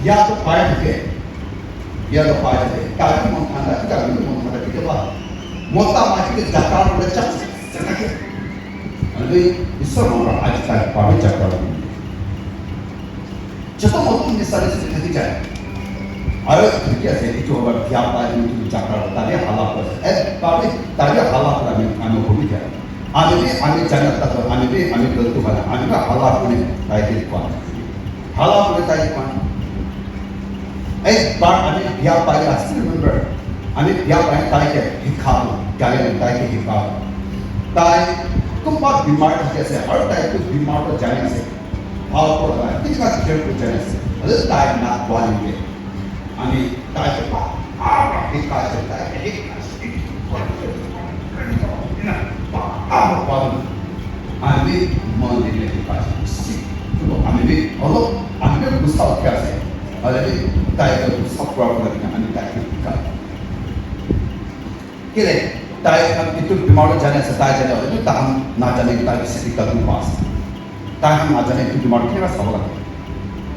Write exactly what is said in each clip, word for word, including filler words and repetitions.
Ya to pai ke. Ya to pai ke. Ka ni mo thanda, ka ni mo thanda ke ba. Mota ma ke jaka ro le chak. Jaka ke. Ani iso mo ra aji ka pa be jaka ro. Chata mo tu ni sa le se ke ja. Ayo ke se ke jo ba ya pa ni jaka ro ta le hala ko. Eh, pa be ta le hala ko ni ano ko ni ja. Ami bi, ami chana tato, ami bi, ami gulti bana, ami ka hala kune tai ke kwan. Hala kune tai ke kwan. Eh, bar ami biya pai, I still remember. Ami biya pai tai ke hikha, gale tai ke hikha. Tai kumba bimar thake se, har tai ku bimar to jane se. How ko la, kitka care ko jane se. Alu tai na kwani ke. Ani tai ke pa, ah, hikha se, tai ke hikha se. Ani Monday le hikha se. Ani, olo, ani gusta kya se. Ani tai ke gusta problem ani tai ke hikha. Kile, tai itu bimar jane se tai jane, itu taham na jane tai sisi ka tu pas. Tai hang aja ne itu bimar kira sabala.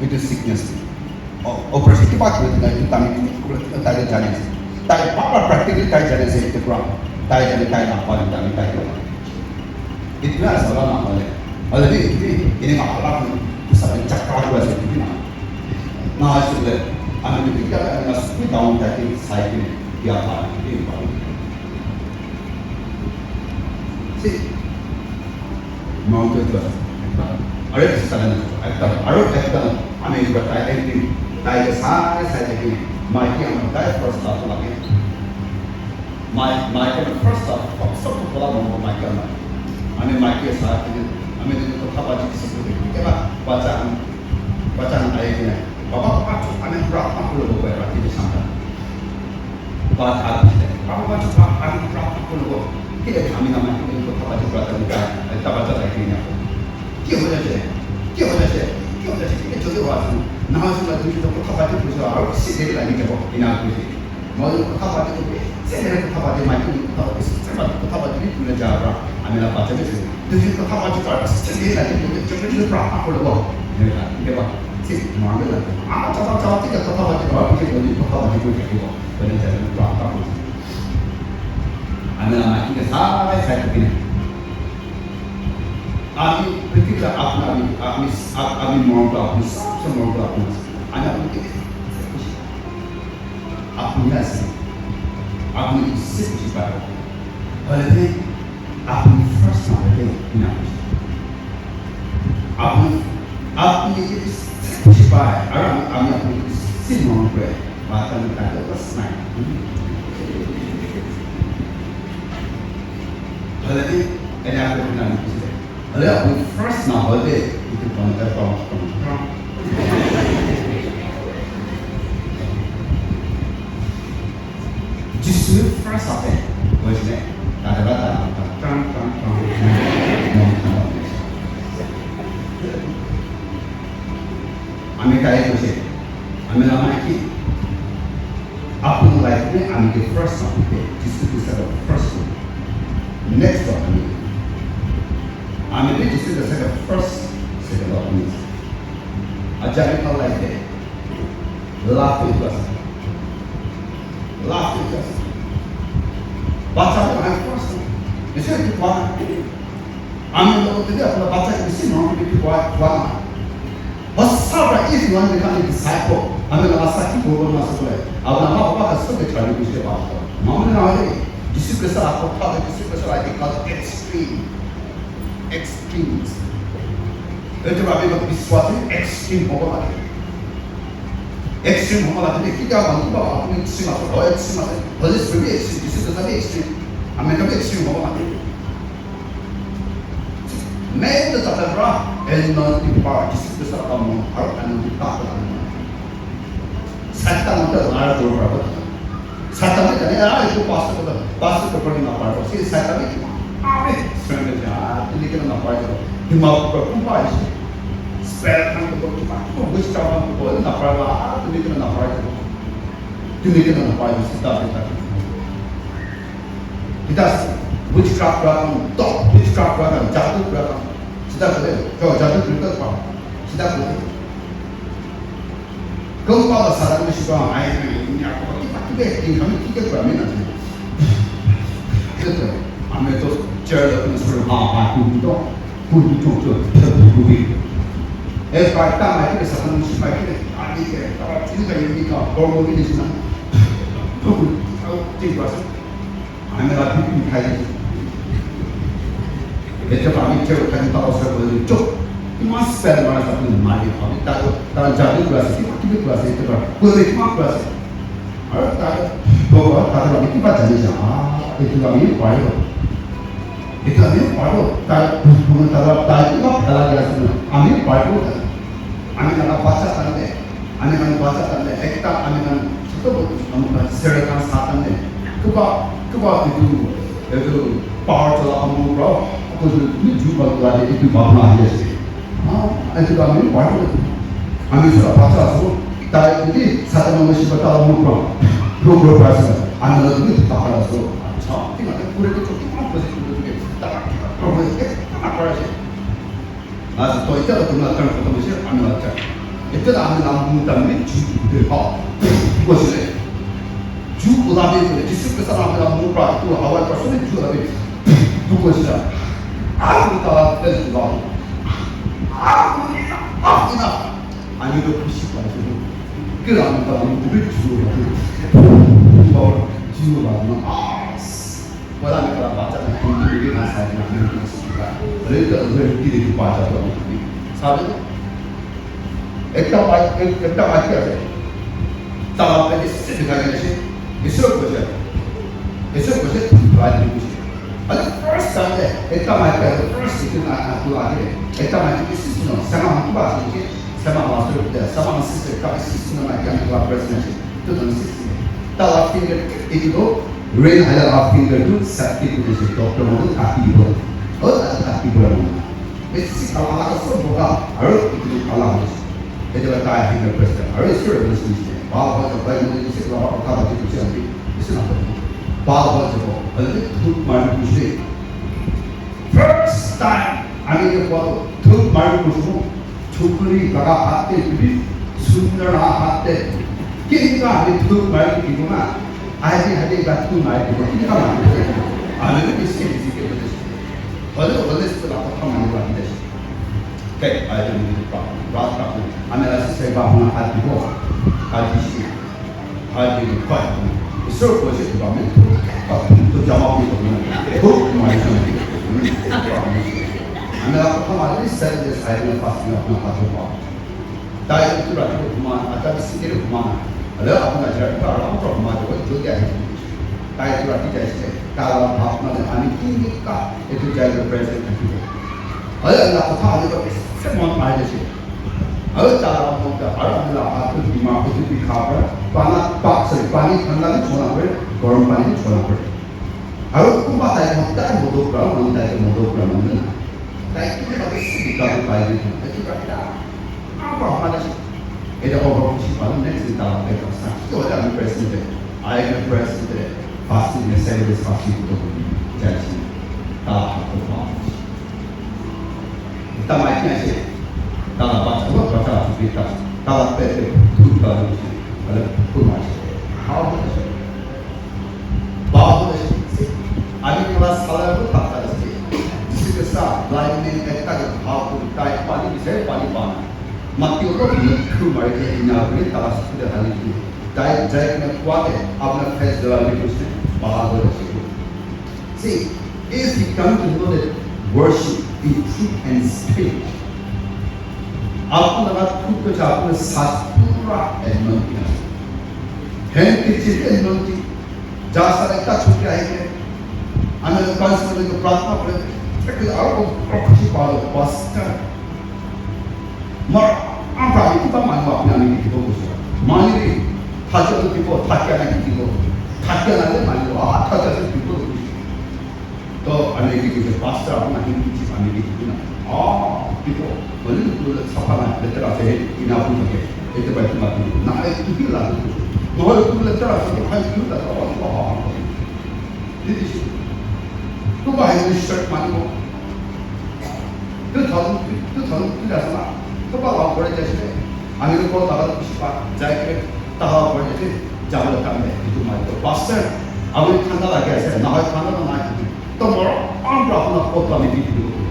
Itu sickness. O, operation ki pa kira tina itu tami kira kira tai jane. Tai pa pa practically tai jane se itu pra. Tai jane tai na pa tami tai kira. Itu na sabala na pa le. Ada di itu ini ma hala ku sa chakra ku sa itu na. Na sile. Ami itu kira na sui down tai sai ki dia pa itu pa. Si. Mountain to. Are ekta, ekta, are ekta, ami ekta, I think, tai ke sai, sai ke, mai ke am tai first class lage. Mai, mai ke first class, first class pula mo mai ke am. Ami mai ke sai ke, ami ni to thapa ji se ke, ke ba, bacha, bacha ai ke. Baba, pa, ami pura, pa, pura, pura, pura, pura, Ba ta, ba ba chu ba ba ni pra ko lo. Ki le kami na ma ki ko ta ba chu pra ta ni ka, ta ba ta ki na. Ki ho ja che, ki ho ja che, ki ho ja che, ki cho de wa su. Na ma su la tu ko ta ba chu ko sa, si de la ni ke bo, ina ku si. Ma ko ta ba chu ko, se de ko ta ba chu ma ki ko ta ba chu, se ba ko ta ba chu ni ku le ja pra, a me la pa che se. Tushi kotha ba chü tsarü, sesi la ni ko che ni pra a ko lo. Ne la, ne ba. Si, ma ne la. A cha cha cha ti ka kotha ba chü ba, ki ko ni kotha ba chü ko ke ko. Ko ne cha ni pra ta ko. A ne la ma ki sa sa ko ni. Ami, piti ka apna ami, ami, ami mon ka, ami sa sa mon ka, ami. Ana ko ke. Apna si. Apna si ki ba. Hale Apuni first na pete ina. Apuni, apuni sisi pai, ara ami apuni sisi mo pre, bata ni kata first na. Hale ni, ene apuni na ni kuse. Hale apuni first na hale, itu pon ta pon pon. Jisu first ate, koisne, kadaba ta, ta, tang, tang, tang, tang, tang. Ami kaya koise, ami lama ki, apun life me ami ke first ate, Jisu Krista ke first one. Next one ami. Ami ke Jisu Krista ke first, second one ami. Aja ami ka life ke, Love to Jesus. Love to Jesus. Bacha ko hai first. Ese ki kwa. Ami lo ko dia ko bacha ko si no ki kwa kwa. But Sarah, if you want to become a disciple, ami la sa ki ko na so le. Aw na ma ba ka so ke chali ku se ba. Mama na hai. Jisu Krista ko ta Jisu Krista la ki ka extreme. Extreme. Ete ba bi ba biswasi extreme hobo lage. Extreme hobo lage, ki ka ba ba extreme aso, extreme aso. Holy Spirit extreme, Jisu Krista extreme. Amen ka extreme hobo lage. Main the chapter pra, anointing power, Jisu Krista ka mo, har anointing power. Satan ka lar jor pra. Satan ni kane, ah, itu pastor ko, pastor ko pernah na par, si Satan ni, ah, eh, surrender ja, ah, tu ni kena na par ko, di mau ko pun pa isi. Spell kan ko, ko pa, ko witchcraft kan ko na par, ah, tu ni kena na par ko, tu ni kena na par ko, si ta ta. Kita witchcraft pra kan, to witchcraft pra kan, jadu pra kan, sita ko, ko jadu pra kan, sita ko. Kümba la Satan mü shiba ai ni ya ko ki pa ki be ki kami ki ke pra mi na. Ito, ame to chair la ko sura ha ha ku to. Ku ku to to to ku ku. E pa ta ma ki Satan mü shiba ki. Ani ke ta ti ka yi ni ka ko mo ni na. Ko ku. Ti ba. Amela bibi khai. Ete pa mi cheu khai ta osa ko ni chok. Ima spell mara sa ni mari pa mi ta ta jadi class ki ki class ete pa. Ko ni ima class. Ara ta ko ta ta mi ki pa jadi ja. Ete pa mi pa yo. Ete pa mi pa yo. Ta ko ta ta ki ma phala ja sa. Ami pa yo. Ami na bacha ta ne. Ami khan bacha tanle, ekta ami khan choto botu ami khan sere khan sa tanle. Kuba, kuba itu, itu power chola amu bro. Aku tu ni ju ba la de itu ba na ye se. Ah, itu kami power. Ami sa bacha so, ta ini sa ta ma shi ba ta amu bro. Bro bro ba sa. Ami la tu ta ba so. Acha, tina ta pure ko choti ma ko se tu ke. Ta ka ko se ta ka se. Nasi to ita la tuna kan ko tamo shi ami la cha. Ita la ami la mu ta mi ju de ha. Ko shi le. Ju ko la de ko Jisu Krista la ami la mu pra ko hawa ko so ju la de. Ko shi la. A ko ta la de la. A ko ni na. A ko na. Ami to kushi pa shi. Kira mu ta mu de ju la. Ba ju la na. Wala mi kala bacha na kung kung kung na sa na kung kung kung kung. Re ta re ti re bacha to. Sabe? Ekta ba, ekta ba kya se. Ta ba pe se ka ne se. Isu ko se. Isu ko se ba ni ko se. Ale first time le, ekta ba kya first time na na ko la ni. Ekta ba ni isu no, sama ko ba se. Sama wa se, sama se ka isu na ma kya ko president. Two thousand sixteen. Ta la finger itu Rain hala half finger tu safety tu desi doctor mo tu kati bo. Oh, ta kati bo mo. Esi kala ala so boka, aro itu kala mo. Ete ba ta finger press ta. Aro isi ro isi isi. Ba ba ta ba mo isi kala ba ka ba tu isi isi. Isi na. Ba ba ta bo. Alo tu mar ku shi. First time, ami ke ko tu mar ku shi. Chukuri kaka hatte, chukuri sundar na hatte. Kini ka hali thuk mai ki na. Aji hali ka thuk mai ki na. Kini ka mai ki na. Ami ni bisi bisi ke bisi. Wale wale se la ko thama ni ba ni de. Ke ai de ni pa. Ra ta. Ami la se ba huna hati bo. Hati shi. Hadi ni kwa. Isor ko je ba me. Ba to jama ko ko. Ko ma ni. Ami la ko ma ni seven days I will fast na pa to ba. Dai tu ra ko ma, ata bi si ko ma. Ala apna jara ka ra ko ma to jo ya. Dai tu ra ti jai se. Ka la pa na ani ki ni ka. E tu jai ko present ka ki. Ala na ko pa ni ko se mon pa ni se. Aru chala mo ta, aru amla ha tu bimar ko tu bi kha par, pana pa, sorry, pani thanda ni chona par, garam pani ni chona par. Aru kumba tai mo tai mo do pra, mo tai mo do pra mo na. Tai ki ka si ka tai ni, tai ki ka ta. Apa mana sih? Eda over kusi pa next ni ta pe ka sa. Ki oda ni president, I am president, fasting ni seven days fasting ko to. Jadi, ta ha ko pa. Tama ina shi, tama ba, ba, ba, ta, ta, ta, ta, pe, pe, tu, ta, lu, shi, ala, tu, ma, shi. How do you say? Ba, do you say? Ani ke ba, sala, lu, ta, ta, shi. Jisi ke sa, blind man, ekta ke, ba, tu, ta, pani, se, pani, pa. Mati, lo, lu, tu, ma, ke, ina, ri, ta, su, de, hali, ki. Dai, dai, ne, kwa, de, apna face, de, la, lu, shi, ba, do, shi. See, if you come to know that worship in truth and spirit, आपको लगा खुद को चाहते हैं साथ पूरा anointing है। Handkerchief anointing, जहाँ सारे का छुट्टी आएंगे, हमें पांच मिनट को प्रार्थना करें, फिर आपको प्रॉपर्टी पालो, बस कर। Mar, apa itu tak malu apa yang ini kita buat? Malu ni, hajat tu kita, hajat nak kita, hajat nak dia malu, ah, hajat tu kita buat. To, ane kita buat pastor apa nak kita buat, ane kita buat. Ah, kita, malu tu lah siapa nak, lepas tu ina pun pakai, itu baik tu baik tu. Nah, itu kita lah tu. Nah, itu lepas tu, hai itu tak tahu apa. Leadership. Kümüzü shirt mani mo. Two thousand, two thousand, two thousand. Kümüzü la kore jashile. Ami ko ta ka shi pa, jai ke ta ha ko ne, jam le ta me, itu mai ko pastor. Ami thanda la ke se, na ha thanda na na ki. To moro, am ra na ko ta me ki.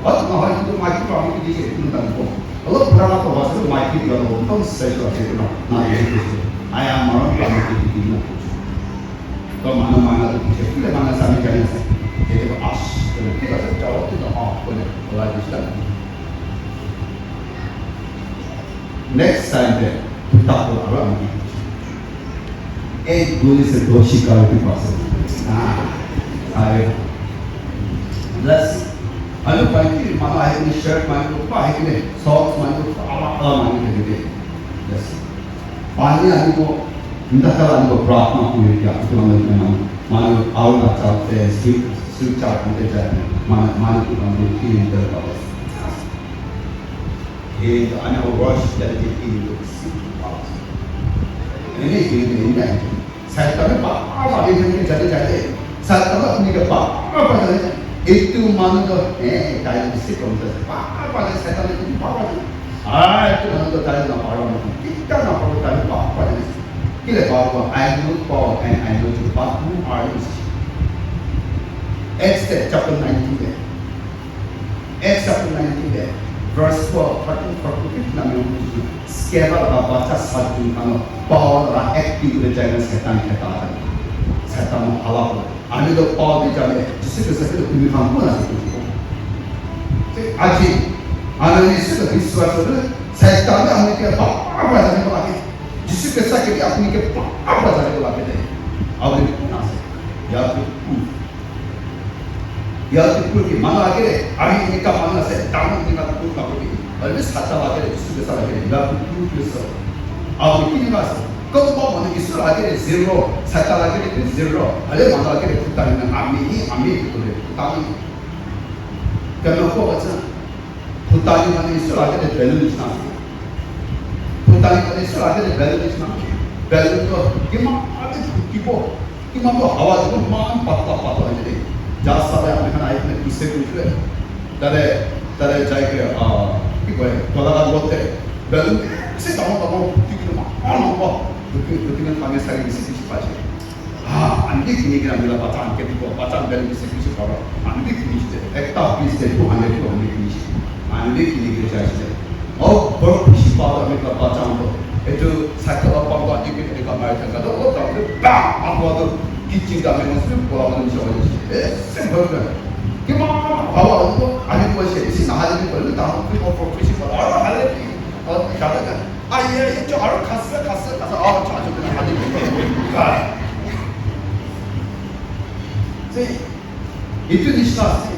At na ha itu mai ki pa mi ki ke, itu ta ko. Alo pura na ko wa se mai ki ga lo, to se jo ke na, na ye ki. Ai am moro pa mi ki ki na. To mana mana tu ke, kile mana sa mi ka ne sa. Ke ke as, ke ke sa ja lo tu na ha, ko ne, la di sa. Next time de, pütako ara mi. Ei, guli se doshi ka pi pa se. Ah, ai. Bless. Alo pa ki mana hai ni shirt mana ko pa hai ni socks mana ko ala ala mana ni de. Bless. Pani ani ko, nda ka ani ko prarthana ko ye kya, ko mana mana mana au na cha te scripture ko te cha mana mana ko mana ki ni de pa. He, I know, worship dedicated in the secret place. Anything in that. Satan pa pa pa de ke jate jate. Satan pa ni ke pa pa pa jate. Itu manu to, eh, tai ni si kom ta pa pa de Satan ni pa pa de. Ah, itu manu to tai na pa pa. Kita na pa pa tai pa pa de. Kile pa pa, I know Paul and I know you, but who are you? Acts chapter nineteen there. Acts chapter nineteen de, verse twelve, thirteen, fourteen, fifteen na mi ngu shi. Sceva la ba cha sa ju kano, Paul la active le jai na Satan ke ta ta. Satan mo ala ko. Ami do Paul de jai, Jisu Krista ke mi kan ko na se ko. Se aji, ami ni se ko biswas le, Satan la ami ke pa pa pa jai ko la ke. Jisu Krista ke ami ke pa pa pa jai ko la ke de. Ami na se. Ya tu. Ya, to prove it. Manu akere, ami ini ka manu ase, damu ini ka prove ka prove. Always hata la akere, Jisu Krista la akere, you have to prove yourself. Aw, kini ka ase. Kau pa manu Jisu la akere zero, Satan la akere zero. Ale manu akere kutani na ami ni, ami ni kutani. Kami ko bacha. Putani mani Israel ke balloon isna. Putani mani Israel ke balloon isna. Balloon to kima ade kipo. Kima to hawa to man patla patla ni. Jasa le apne kana ikne kise kutre. Tare tare jai ke ah ki boy tola ka bote. Balloon se tamo tamo tiki ma ano ba. Tiki tiki na kami sari ni sisi paje. Ah, ani kini kina mila pacha anke tiko, pacha anke ni sisi sisi paro. Ani kini sisi, ekta piece de two hundred ko ani kini sisi. Ani kini kina chai sisi. Oh, bor khushi pa ami ka pacha anke. Etu cycle pa ko ani kini ka mari thaka to, oh, ta ke ba, ako to kitchen ka me mo sulu ko ani sisi. Eh, simple ka. Kima hawa to ani ko sisi, sisi na hali ko ta ko bor khushi pa. Ara hali ki, oh, ka ka. Aye, cho aro khasü, khasü, khasü, aro cha cho kena hadi. Ka. Se, itu ni sa se.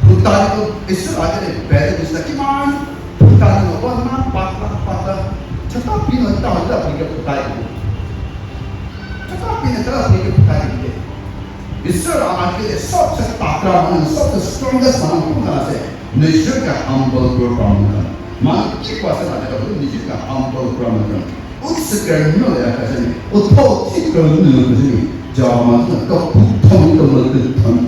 Putani ko isu ade le bele ni sa kiman. Putani ko man patla, patla. Chata pino ta hadi la pika putani ko. Chata pino ta hadi la pika putani ko. Israel akile sobse takra manu, sobse strongest manu kümüzü ase, nijeke humble kürü manu. Manu ki kwase na jaka nijeke humble kürü manu. Utsi kürü nyo ya kajani, utho ti kürü nyo kajani, jama na ka putho ni ka manu than.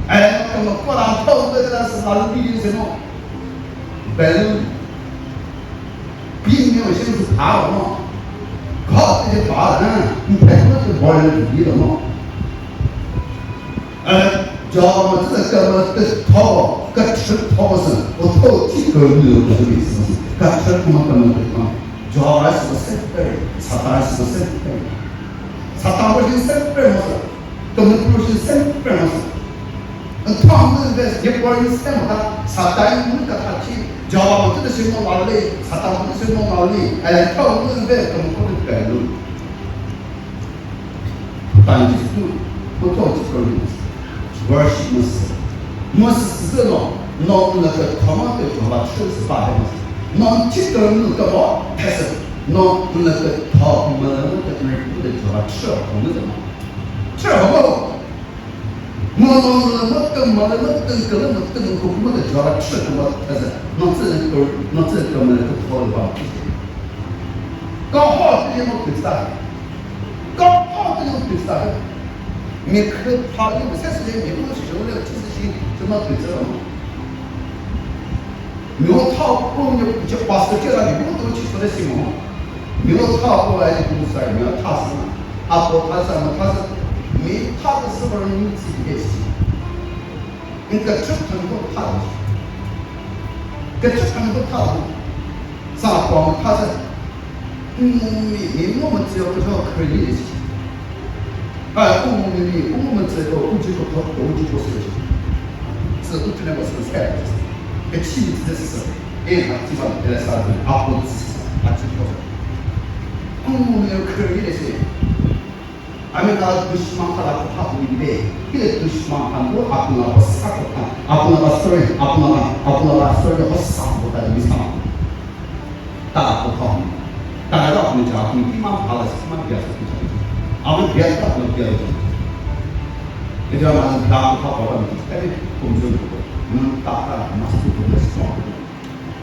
Ay, ka manu kwa la tho de la sa la ni se no. Balloon. Pin nyo shi su pa no. Ka ti de pa na, ni pa ko ti boil ni no. Eh, ja ma ti ka ma ti tho, ka chi tho sa, o tho chi ko ni lo ko ni sa. Ka chi ko ma ka ma ti tho. Ja ai sa sa pe, sa ta sa sa pe. Sa ta ko ni sa pe ma sa. Ka ma ko ni sa pe ma sa. An thang ni ve ye ko ni sa ma ta, sa ta ni ka ta chi. Ja ma ti de shi mo la le, sa ta ni shi mo la le. Ai thang ni ve ka ma ko ni pe lu. Tani Jisu, kutho Jisu Christ. Worship Moses. Moses zü no, no nlü kütho ma ke Jehovah chü sü ba he Moses. No chitü nlü kütho thesü. No nlü kütho mülü mü ke nlü kütho de Jehovah chü ho mü de ma. Chü ho mo. Mo no nlü mü ke mülü mü ke külü mü ke nlü kütho mü de Jehovah chü ho thesü. No zü nlü kü, no zü kü mülü kütho ba. Ka ho zü ye mo Krista. Ka pa tü yo Krista. Mi khü pha yo se se mi ko shi yo le chi shi shi tü ma Krista ma. Mio tha po nyo che pastor che la ni mo to chi so de si mo. Mio tha po la ni ku sa mio tha sa. A po tha sa mo tha sa. Mi tha sa sa ni si de si. Ni ka chuk tha ko tha. Ka chuk tha ko tha. Sa po mo tha sa. Mu mi, mi mu mu tsü ko tho khri ni. Ka ku mu mi, ku mu mu tsü ko, ku ji ko tho, ku ji ko se. Tsü ku tene ba se se. Ke chi ni tsü se. E ha ti ba de sa, a ko tsü, a ji ko. Ku mu mi khri ni se. Ami ka dushman ka la ko tha ni de. Ki dushman ka ko, apna ba sa ko tha. Apna ba sorry, apna ba, apna ba sorry ko sa ko ta ni sa. Tala kotha. Tala ra kuni cha kuni ki ma phala si ma bia sa kuni cha. Ama bia sa kuni bia sa. Ejama na da kotha phala ni. Ebe kumjun ko. Mun ta ta mas ko ko strong.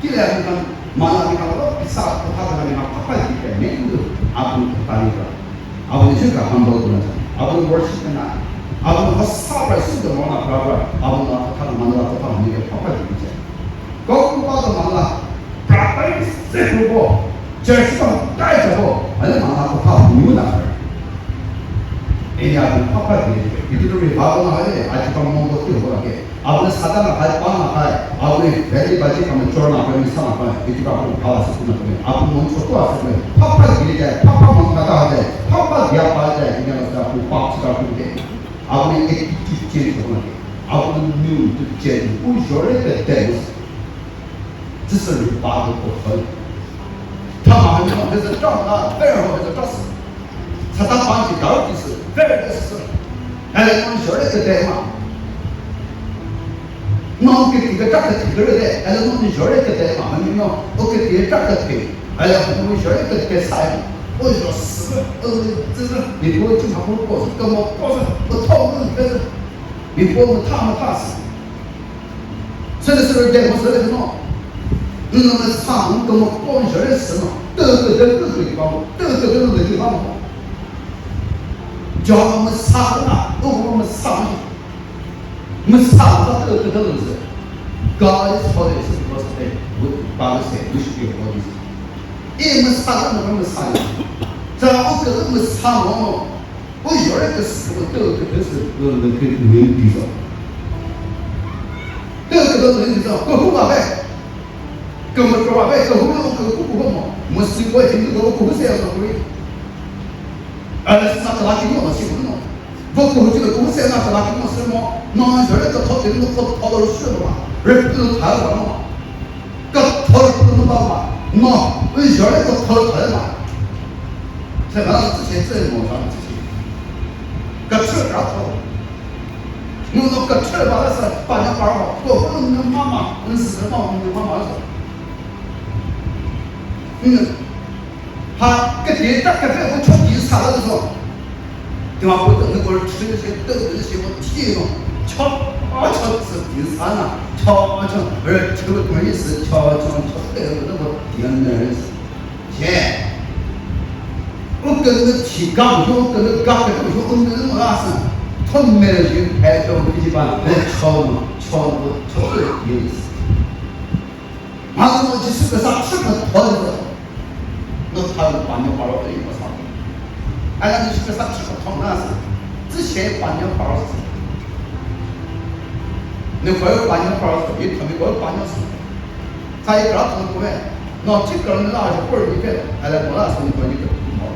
Kile ani kan mala ni kan lo isa kotha ka ni ma papa di ke ne ndu. Apu kotha ni ka. Apu ni ka humble ko na. Apu worship na. Apu hasa pra su de mo na pra pra. Apu na kotha na mala kotha ni ke papa di ke. Kau pa ta mala. Prapari se ko, church pa dai ta ko, ale ma na ko pa mu na. E ya ko pa pa ni, itu to ri ba na e, a ti pa mo ko ti ho la ke. Abu Satan na hai pa na hai, abu ni very ba ji ka mo chor na pa ni sa na pa, itu pa ko pa la se na ko. Abu mo so ko a se ko. Pa pa ni ke, pa pa mo ka ta de, pa pa dia pa de, ni na sa ko pa sa ko ke. Abu ni attitude change ko na ke. Abu ni new to change. U jore ke de. Tsüsü ri pa ko ko. Thüma hü no hüzü tro na, very ho hüzü tro sü. Satan pa ji dao ji sü, very de sü. Ele no jore ke de ma. No ke ti ke ta ke ti ke de, ele no jore ke de ma, hü no, o ke ti ta ke ti. Ele no jore ke de sai. O jo sü, o tsü, ni ko chi ma ko ko, ko mo ko, o to mo ke. Ni ko mo ta mo ta sü. Sülü sülü de mo sülü no. Nuna me sa mo ko mo ko jere sü no. Tü tü tü tü tü ba mo. Tü tü tü tü tü ba mo. Jo mo sa na, u mo sa mo. Mo sa ta tü tü tü tü. God is holy, so we must be, Bible say we should be holy. E mo sa na mo sa. Sa o ke mo sa mo. O jore ke sü ko tü ke sü ko le ke ne di sa. Tü ke ne di sa. Ko hu ba be. Ko mo ko ba be. Ko hu ko ko ko mo. Mo si ko hin ko ko se ya ko ri. Ale sa ka la ki mo si ko no. Ko ko hu ko ko se na ka la ki mo se mo. No jore ke tho ke no ko tho lo shu ba. Re ku tha ba mo. Kükro pü müta ma, no, u jore kükro thoi ma. Se na tsü che tsü mo sa tsü che. Kükro kükro. Mu no kükro ba la sa pa nya pa ro. Ko ko no mama, no se ma no mama sa. Ni. Ha, kükro ta kükro ko chok yi sa la so. Dimapur tü nü ko chü se tü tü se mo thi no. Cho, a cho tsü ti sa na. Cho, cho, re chü ko ni se cho, cho, cho, tü ko ni ko yan ne. Che. U ke nü thi ga yo, u ke nü ga ke yo, u nü ma sa. Thon me ji pe cho ni ji ba. Re cho no, cho, cho, cho, ni. Mha no Jisu Khrista chü kha thoi zo. No thoi pa nyo paro pe ko sa. Ala Jisu Khrista chü kha thoi na sa. Tsü she pa nyo paro sa. Ne ko pa nyo paro sa, yi thami ko pa nyo sa. Sa yi kra thoi ko me. No chi kra ni la ha por ni pe. Ala ko la sa ni ko ni ko mo.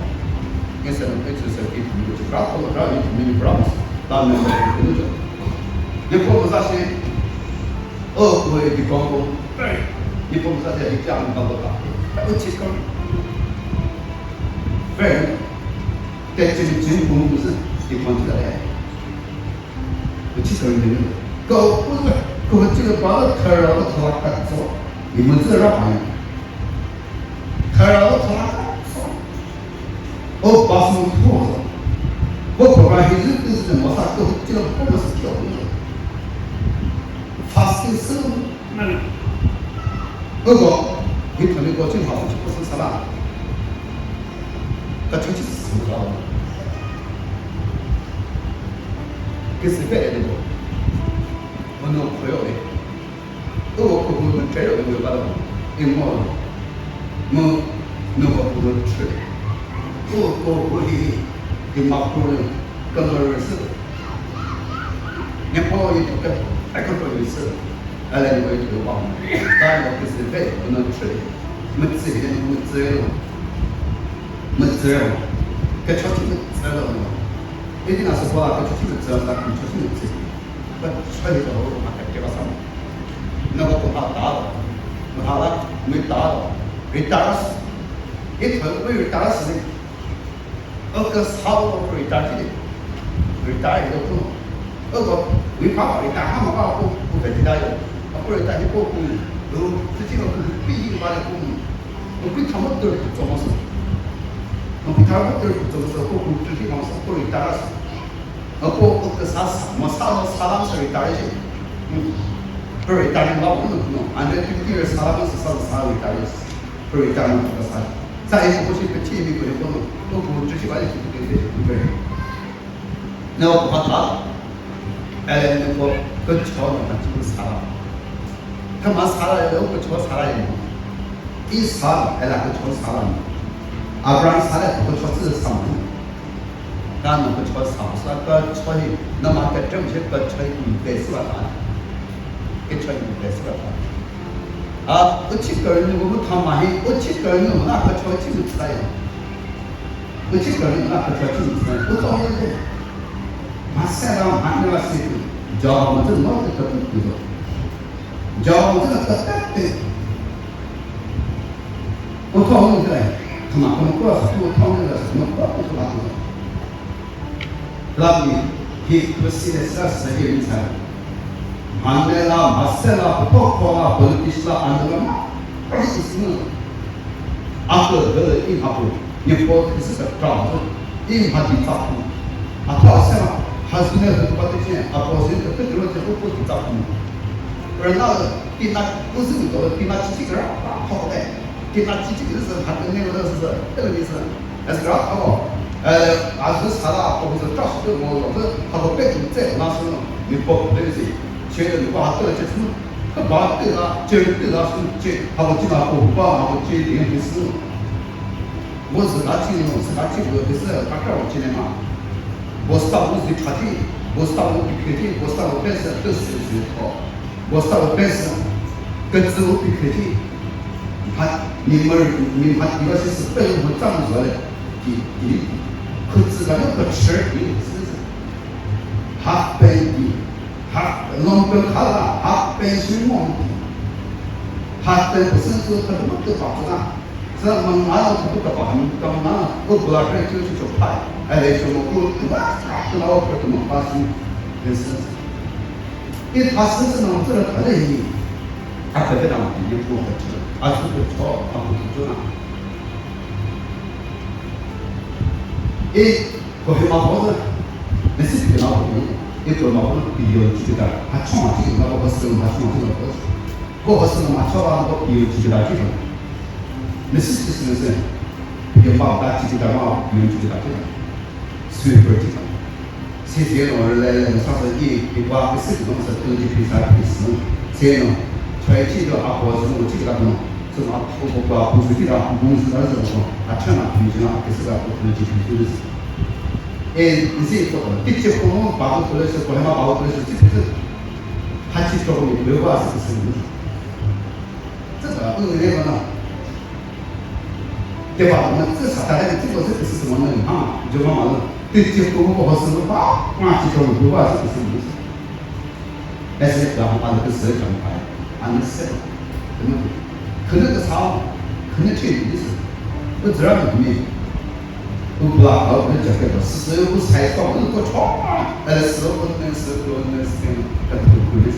Nge se no pe chü se ki ni ko chi kra thoi kra ni ni kra mo. Ta me ko ni ko. Ne ko mo sa she. Oh, we di kong kong. Very. Di kong sa dia di jam kong kong. That would take kong. Very. That chin chin kong was di kong sa dia. Which is going to be. Go, go, go to the bar, turn around, talk back, so. You must say, right. Kharao thora. O basu thu. Ko ko ra hi zi zi mo sa ko ti lo ko ma sa ko. Fasting sü. Ko ko. Hi thani ko chin ha ko sa la. Ka chu chi sü la. Ke se pe de ko. Ono ko yo de. Uko kuhu no chelo mu ba lo. Imo. Mu no kuhu no chelo. Uko kuhu hi hi ma kuhu no kamaru sü. Nyepo yi to ke, eko to yi sü. Ale ni ko yi to ba. Ta no kuhu ve no chelo. Mu tsi he no mu tsi lo. Mu tsi lo. Ke cho chi mu tsi lo. Edi na so ba ke cho chi mu tsi lo, ta ke cho chi mu tsi. But cho hi to ma ke ke ba sa. Na ko ha ta. Ma ha la, mi ta. Retire. Ithö mi retire ni. Oko sa ko retire ti. Retire yo ko. Oko mi pa retire ha ma pa ko ko pe ti da yo. Ko retire ko ko. Lo ti ti ko ko pi yi ba ko. Ko pi ta mo to to mo so. Ko pi ta mo to to mo so ko ko ti ti mo so ko retire. Apo, apo ke sa sa, ma sa, ma sa lam sa retire shi. Hmm. Pe retire la, no, no. Under fifty years sa lam sa, sa, sa retire shi. Pe retire ma sa sa. Sa, eh, ko shi pe chi mi ko, ko, no. Ko, ko, chu shi ba, shi, shi, shi, shi. No, ko, ha, ta. Eh, ko, ko, cho, no, ka, chu, sa. Thüma sala le, uko cho sala le. I sa, ela ko cho sala le. Abraham sala ko cho sü sa mo. Ka no ko cho sa, sa ko cho hi, na ma ke tem che ko cho hi be sü la ta. Ke cho hi be sü la ta. A, u chi ko ni ko thüma hi, u chi ko ni na ko cho chi mu sa ya. U chi ko ni na ko cho chi mu sa. U to ye de. Ma sa la, ma ne la si. Ja, ma te no te ko ku do. Jawu zü na ta ta te. Ko tho ngi zü, kama ko ko sa ko tho ngi zü, ko ko ko la ko. La mi, hi ko si le sa sa ye mi sa. Mande la, ma se la, ko ko la, politics la, anu la, ma. Ko si si no. Ako de i ha ko. Nyepo khisü ta kra zü, i mha di tsa khu. Atho asema, husband ne hütu pate che, apo zü te te lo che ko ko di tsa khu. Rena, tina kuzü mi do, tina chichi kra, a, tho de. Tina chichi kra zü, ha ne lo zü, te lo ni zü. Es kra, a, eh, azü sala, apo zü trust de mo lo zü, ha ko pe tu tse, na sü, mi po pe zi. Che de mi ko ha te che sü. Kha ba te la, che te la sü che, ha ko chi na ko ba, ha ko che de ni sü. Mo zü ka chi no, zü ka chi ko de sü, ka ka chi ne ma. Bosta mo zü ka chi, bosta mo ki ke chi, bosta mo pe sü, pe sü zü ko. Bosta mo pe sü, ke zü mo ki ke chi. Ha, ni mer, ni ha ki ba sü sü pe mo ta mo zü le. Ki, ki. Ku zü ka no ka chi ni sü. Half pay ki. Half, long pay kha la, half pay shi mo ki. Half pay percent sü ka mo ke pa na. Sa ma na la ka pa ha, ka ma na, ko blood pressure shi cho pa. Ai le cho mo ko, ko ba, ko la ko mo pa shi. Yes. It has this na mo tsara ka le ni. A ka da ni ko ka. A su ko cho, a ko cho na. E, Kohima ko na. Nesi ke na ko ni. E ko ma ko ni yo chi ta. Ha chu ma chi na ko ba se ma chu ma chi na ko. Ko ba se ma cho ba ko yo chi ta chi. Nesi ke se se. Ye ma ta chi ta ma yo chi ta chi. Sweeper chi ta. Si si no le le sa sa i i ba ke si no sa tu ji pi sa pi si. Si no. Choi chi do a ko si no chi ta no. So ma ko ko ba ku si ta ku si ta so. A cha na pi na ke si ta ku ji pi si. E, nsi ko ti che ko ba ko le se ko ma ba ko le se ti. Ha chi ko ni le ba si si. Tsü sa u ne ba na. Ke ba na tsü sa ta le tsü ko tsü tsü mo na ha. Jo ma ma lo. Ti ti ko ko ho sü ba, ma ti ko ko ba tsü tsü mo. Ese ka ma le tsü ka ma. An se. Kene ke sa. Kene chi ni tsü. U zra mi. U bla ka u ne jacket ba. Sü u sai ko u ko cho. Ele sü u ne sü u ne sü ka ko ko ne.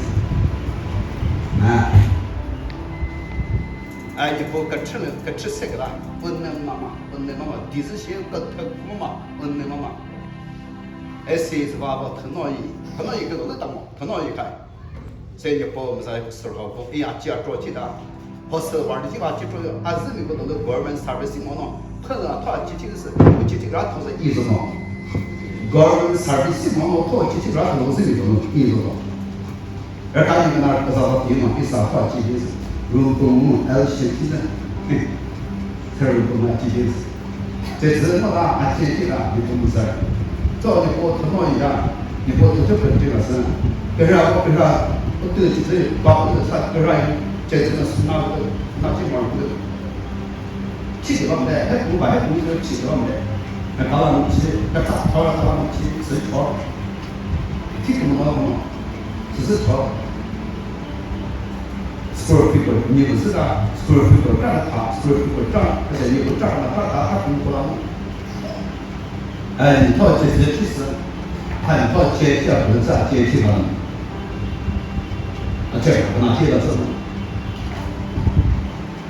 Na. Ai, ipo kachü, kachü sekela, unne mama, unne mama, dizi shi ka thak mama, unne mama. Esi zwa ba thano yi, thano yi ka lo tamo, thano yi kai. Se ipo mza ku sur ho ko, ya chi a tro chi da. Ho se wa di chi ba chi tro, azimi ko lo government service mo no. Khala tha chi chi se, chi chi ra tho se yi zo no. Government service mo no tho chi chi ra tho se yi zo no, yi zo no. Rüka ni kena rüka za ti ma ki sa fa chi di. Ru ko mu el shi ti na. Thürü ko ma chi di. Che zü ma la a che ti la ni ko mu sa. Zo ni ko to no ya. Ni ko to to pe ti la sa. Kera ko kera. Ko tu chi zü ba ko sa kera. Che zü na sna ko na chi ma ko. Chi de ba de. He ku ba he ku chi de ba de. Na ka la mu chi. Ka ta ta la ka la mu chi. Sü cho. Thi kümüno kümüno, süsü cho. Square figure, ni bu süta, square figure ta ta, square figure ta, kase ni bu ta ta ta ta ta kümüno kümüno. Eh, ni to che che chi sü, ha ni to che che bu sa che chi ba. A che, na che la sü.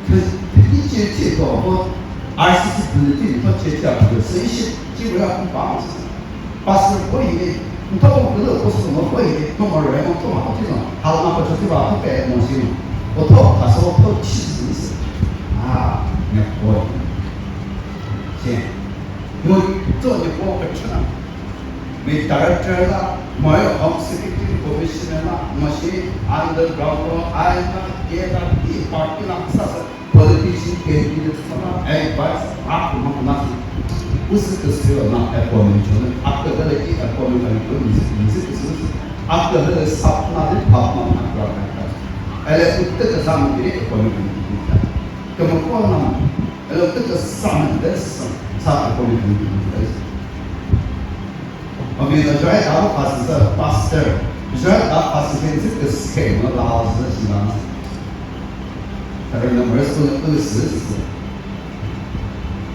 Philippians che che ko ko R C C bulletin ko che che ko se shi chi ko ya ku ba ma se. Pastor ko yi ne, nto ko ko ko so mo ko yi ne, ko mo re mo ko ma ko chi no. Ha ma ko chi ba ko pe mo si no. O to ka so ko chi si se. Ah, ne ko. Che. Mo to ne ko ko chi na. Mi director la, mo yo Home Secretary, Commissioner la, mo shi underground ko, ai na, ye na, ti party la, sa sa, politician candidate sa la, advice, a ko ma na si. Usi ko si na appointment chon, a ko le ki appointment ka ni ko ni si, ni si ko si. A ko le sap na de pap na na ka ka. Ele utte ka sa mi de appointment ni ka. Ko mo ko na, ele utte ka sa mi de sa, sa appointment ni ka. Amen. Joy da pastor, pastor. Joy da pastor, this is the same, no, la house is not. Pero no, pero es una cosa.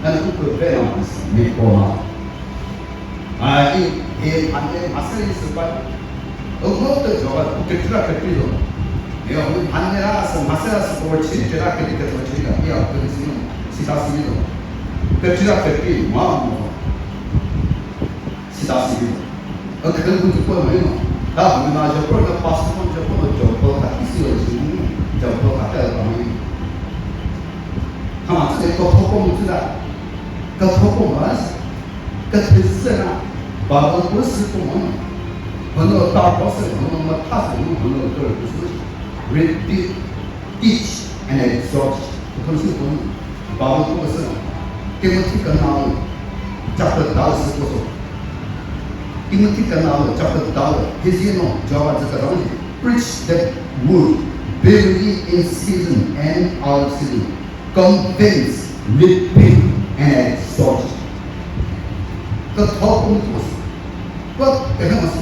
Ana ku ku ve na, me ko na. Ah, i, i, ande, masari se pa. O no te joga, ku ke tra ke pi lo. Yo, ande ra, se masara se ko chi, ke ra ke ke ko chi ka, ya, ke si no, si ta si no. Ke tra ke pi, ma, no. Sita siri. Akhe ku tu ko mai no. Ta mi na jo ko na pastor ko jo ko jo ko ka ki si lo si ni. Jo ko ka ta ka mai. Kama tse ko ko ko mu tse da. Ka ko ko ma. Ka tse se na. Ba ko ko si ko mo. Hono ta ko se, hono ma ta se, hono ko ko si. Repeat, teach and exhort. Ko si ko. Bible ko se. Timothy ka na chapter dal se ko so. Timothy ka na chapter dal. His, you know, Jehovah Jireh, preach the word, be ready in season and out of season. Convince, rebuke, and exhort. Ka thok ko ko. Ko ka na mas.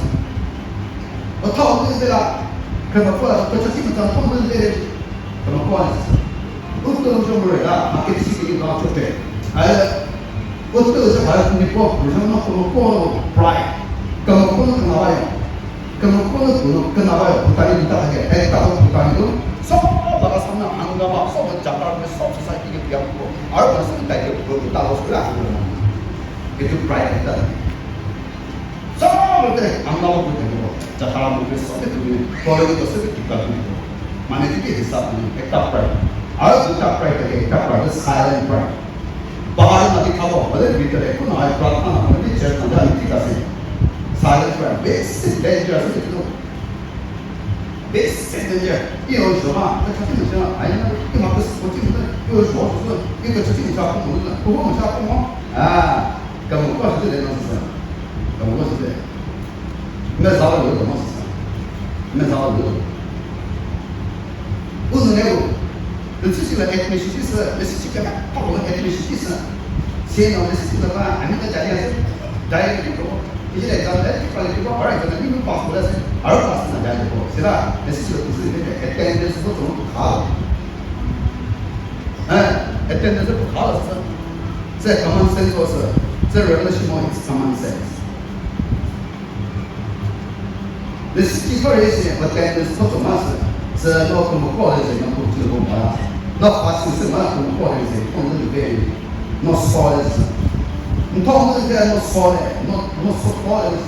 Ko thok ko de la. Ka ma ko ko cha ti ma thok ko de. Ka ma ko. Utto jo mo re la, ma ke si ke la cho te. Ai, utto jo ba ni ko, ko jo no ko ko pride. Ka ma ko ka na ba yo. Ka ma ko ko ka na ba yo. Putani ta ke, ai ta ko putani do. So, ba ka sa na ang ga ba, so ba ja ta ke, so society ke dia ko. Ar ba so ta ke ko ta ko so la ko. Itu pride ta. Sabo te, ang lawa ko te ko, cha ta mo ke so te ko, ko le ko se ke ka ko. Mane ti ke hisab ni, ekta pride. Aru duita pride ke, ekta pride, silent pride. Bahar na dikhabo, bale bhitar ko na, ai prarthana na, bale church na, jani thik ase. Silent pride, basic danger ase, you know. Basic danger. Iyo, joma, ta cha ti na, ai na, ki ma ko ko ti na, iyo, jo, jo, iyo, cha ti na, ko mo na, ko mo cha ko mo. Ah. Kamo kwa shi de na sa. Kamo kwa shi de. Me za lo lo mo sa. Me za lo lo. Unu ne wo. Lesi shi la etme shi shi sa, lesi shi ka pa ko etme shi shi sa. Se no lesi shi la ba, ani ka jali ase. Jali ko. Ije le za le pa le ko para ka ni pa ko la se. Aro pa sa jali ko. Se la lesi shi la ku se de attendance ko to ka. Eh, attendance ko ka sa. Tse common sense also. Tse revelation mo is common sense. The city for is attendance for the master. Tse no ko mo ko le no ko ti ko ma. No fasting se ma ko mo ko le ko no ni be. No so le. No to no be no so le. No, no so ko le.